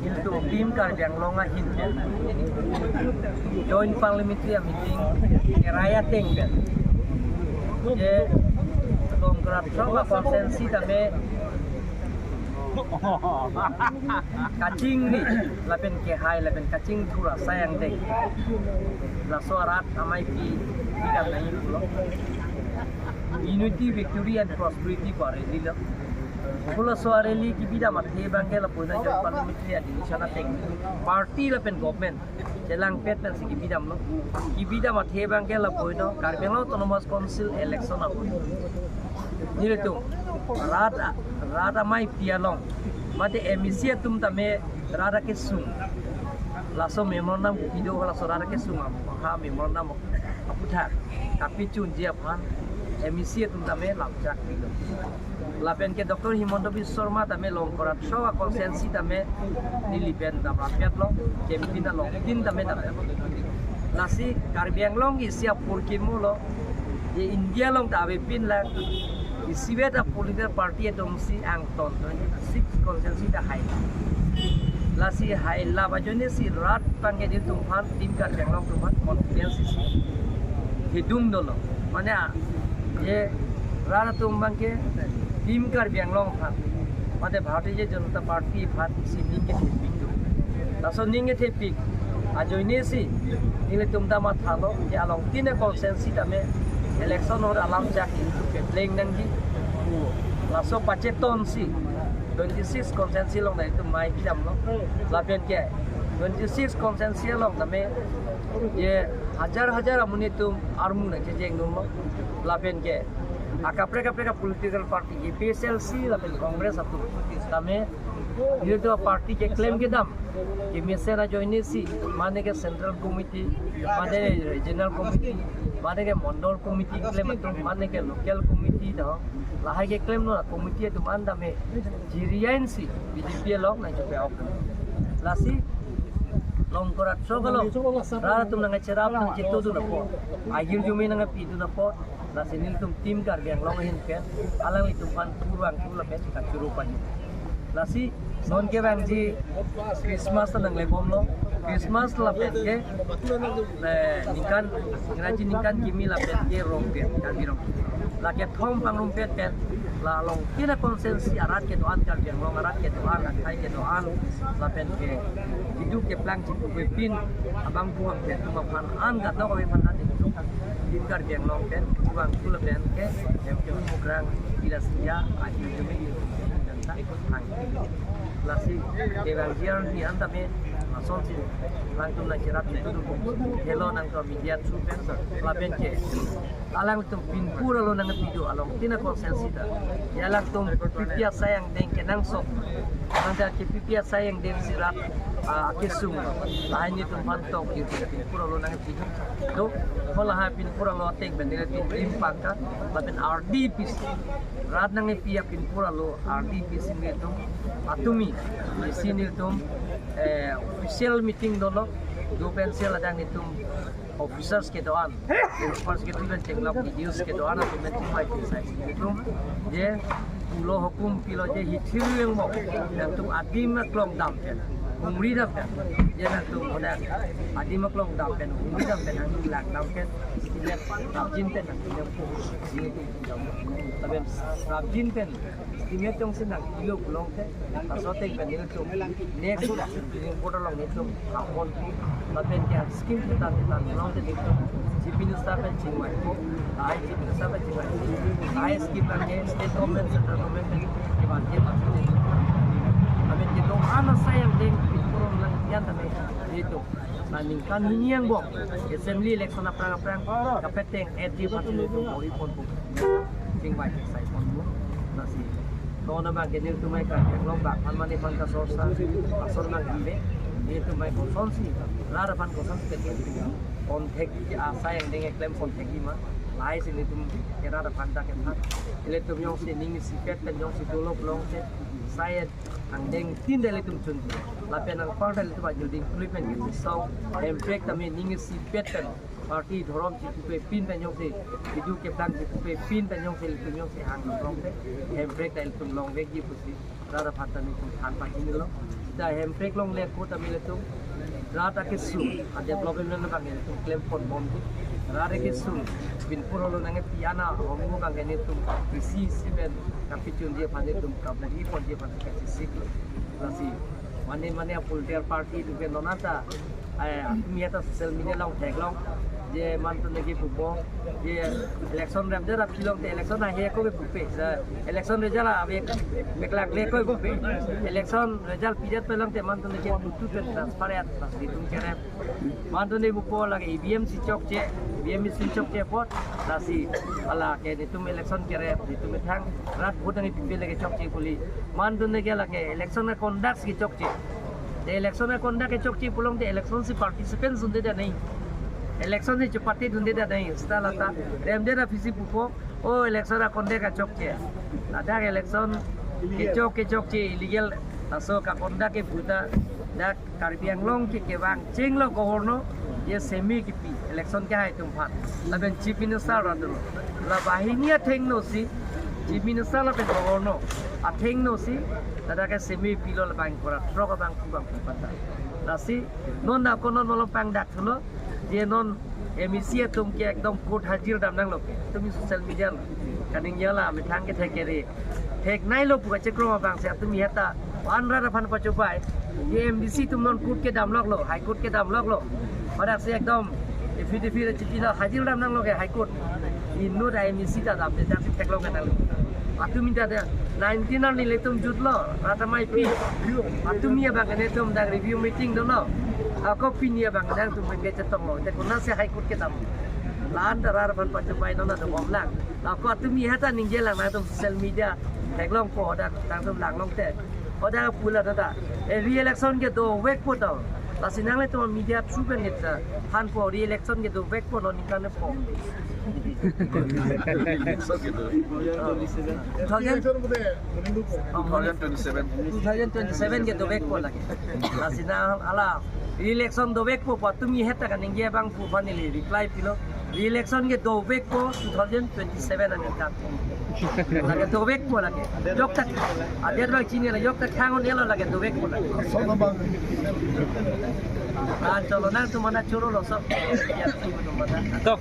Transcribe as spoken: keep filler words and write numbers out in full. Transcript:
Ilitum Team Karbi Anglong ahin pen joint parliamentary meeting kerai ateng pen, je Longkrat Sok a constituency tame kachingri lapen kehai lapen kachingthur asai angdeng, laso arat amei pi bidam nangji pulo. Unity, victory and prosperity pu a-rally lo. Pu laso a-rally kebidam athe abang ke lapu na joint parliamentary election ateng party lapen government chelangpet pensi kebidamlo. Kebidam athe abang ke lapu na Karbi Anglong Autonomous Council election ahut. Nelitum rat, rat amei pi along mate M A C atum tame rat akesung, laso memorandum kedo, laso rat akesung ha memorandum aputhak kapachunji aphan M A C atum tame lamchak pilo. Lapen ke Doctor Himanta Biswa Sarma tame Longkrat Sok a constituency tame neli pen damrapetlo, campaign along tin tame damrapetlo. Lasi Karbi Anglong isi apor kimo lo, je India along ta avepin lang, isivet a political party atum si angton twenty-six constituency ta hai. Lasi hailap ajoine si rat abang ke nelitum aphan, Team Karbi Anglong atum aphan confidence isi kedung dolo. Mane a, je rat atum abang ke Team Karbi Anglong aphan mate Bharatiya Janata Party aphan si ning kethepik do. Laso ning kethepik ajoine si nelitum ta mathalo, je along tin a constituency tame election ahut alamchak ilitum kepleng nangji. Laso pacheton si twenty-six constituency along ta itum amei pidamlo. Lapen ke twenty-six constituency along tame je hajar hajar amonit atum armu nangchejeng dunlo. Lapen ke akaprek kaprek a political party, A P H L C lapen Congress atum tame nelitum party keklem kedam kemesen ajoine si, mane ke central committee, mane regional committee, mane ke mondol committee keklem atum, mane ke local committee do, lahai keklemlo committee atum an tame jiriain si B J P along nangchepe-ok. Lasi Longkrat Sok along rat atum nangcherap nangchitudun apot, ahirjume nangpidun apot, lasi nelitum Team Karbi Anglong ahin pen alanglitum aphan purvangthu lapen kachoro pajir. Lasi non kevangji Christmas ta nanglebomlo. Christmas lapen ke, eh, ningkan, Ingraji ningkan kimi lapen ke Rongpiret, Karbi Rongpiret. Lake thom pangrumpet pen, la along tin a constituency arat kedo-an, Karbi Anglong arat kedo-an, akhei kedo-an, lapen ke keduk keplang chipupepin abang buang pen atum aphan an kadokave aphan ta nelitum Team Karbi Anglong pen purvangthu lapen ke M P Mukrang Ida Singya ahirjume dan ta hang. Lasi kevangji arni an tame lasonsi alangtum nangcherap itu dulu. Helo nangtum media through pen lapen ke alangtum Pinpur alo nangpido along tin a constituency ta. Ya alangtum P P asai angdeng kenangsot. Nangta ke P P asai angdeng si rat, ah, kesung. Lahai nelitum aphan tokir Pinpur alo nangpido. Do, hala hai Pinpur alo ateng pen nelitum Team Pangka, lapen R D P C. Rat nangpi a Pinpur alo R D P C nelitum patumi, isi nelitum, eh, official meeting dolo, do pensi ladak nelitum officers kedo-an, principal secretary pen chenglok D D Os kedo-an atum pen chingvai chingsai nelitum, je pulo hukum pilo je hithir yang mo, nangtum adim aklong dam pen, humri dam pen, je nangtum hodak adim aklong dam pen, humri dam pen, nangtum lang dam pen, setiap rajin pen nangtum yang pu, nelitum yang pu. Tapi rajin pen, setiap jongsi nangpilo pulote, laso ateng pen nelitum next, nelitum portal along nelitum apon, lapen ke scheme kita kita pulote nelitum Chief Minister pen chingvai ko, lahai Chief Minister pen chingvai ko, lahai scheme lake state government, central government pen kevan ke lapen ke do-an asai angdeng Pinpur along lang kian tame nelitum. Na ningkan hini angbong assembly election aphrang aphrang kapateng A D party nelitum bor-i ponpo, chingvai chingsai ponpo. Lasi non abang ke nelitum amei Karbi Anglong bak aphan mane aphan kasorsa, lason abang kave, nelitum amei kosonsi, rat aphan kosonsi kethek pon thek, asai angdeng keklem pon thekji ma, lahai si nelitum ke rat aphan ta kephan. Ilitum jongsi ning isipet pen jongsi dolo pulote, asai angdeng tin ta ilitum chun, lapen anpar ta ilitum ajuding tuli pen kesong, hemprek tame ning isipet pen party dhorom chipupepin pen jongsi, keduk keplang chipupepin pen jongsi ilitum jongsi hang pulote, hemprek ta ilitum longvekji pusi rat aphan ta nelitum than pachinilo. Hemprek longle ako tame ilitum rat akesung, a development abang ilitum klem ponbomji. Rat akesung, binpur along nangkepi ana ahormu abang ilitum isi isi pen kapachunji aphan ilitum kabor-i ponji aphan kachesik lo. Lasi mane mane a political party atum ke non anta, eh, atum ya ta social media along theklong, je mantun nangkepupo, je election remdet aphi longte election ahe ako ke pupe, je election result ave meklak le ako pupe, election result pidet pen longte mantun nangkeputu pen transparent, lasi itum kerem. Mantun nangkepupo lake E V M si chokche, E V M si chokche apot, lasi hala ke netum election kerem, netum methang rat vote nangkepipe lake chokche puli. Mantun nangke lake election conduct si chokche. Te election conduct ke chokche pulongte election si participants dunde da nahi. Election si chepate dunde da nahi. Seta lata remdet aphi si pupo, o election conduct kachokche. Ladak election kechok kechokche illegal, laso kaconduct ke puta dak Karbi Anglong ke kevang chenglo governor, je semi kipi election kehai atum aphan. Lapen Chief Minister radun. La banghini athengno si Chief Minister lapen governor athengno si ladak ke semi pilo, labang kora throk abang pu abang pu pata. Lasi non ako non malom pangdak thulo, je non M A C atum ke ekdom court hajir damnanglo ke. Tumi social media lo. Kaningje la methang ke thek kere. Theknei lo pu kachekro abang si tumi heta. An rat aphan pachobai. Ye M D C atum non court kedam loklo, High Court kedam loklo. Hadak si ekdom affidavit chipilo, hajir damnanglo ke High Court. Inut M A C ta damde, dak si theklong ketang. Atumi ta de nineteen arni ilitum jutlo, rat amei pi. Atumi abang ke netum dak review meeting dolo. Ako pini abang nangtum ke chetonglo. Te konatsi High Court kedam. La-an ta rat aphan pachobai non atum bomlang. Ako atumi heta ningjelang nangtum social media theklongpo, hadak nangtum langlongte. Hadak pula tata. E re-election ke dovekpo to. Lasi nanglitum media through pen neta thanpo, re-election ke dovekpo, non ningkan po. Two thousand, two thousand twenty-seven. Two thousand twenty-seven ke dovekpo lake. Lasi nang hala re-election dovekpo pu tumi heta kaningje abang pu aphan neli reply pilo. Re-election ke dovekpo two thousand twenty-seven aningkan. Lake dovekpo lake. Jokta. Adet abang chinilo, jokta khang-un-elo lake dovekpo lake. Ah, cholo nangtum mana choro lo so. Ya, tum mana. Tok.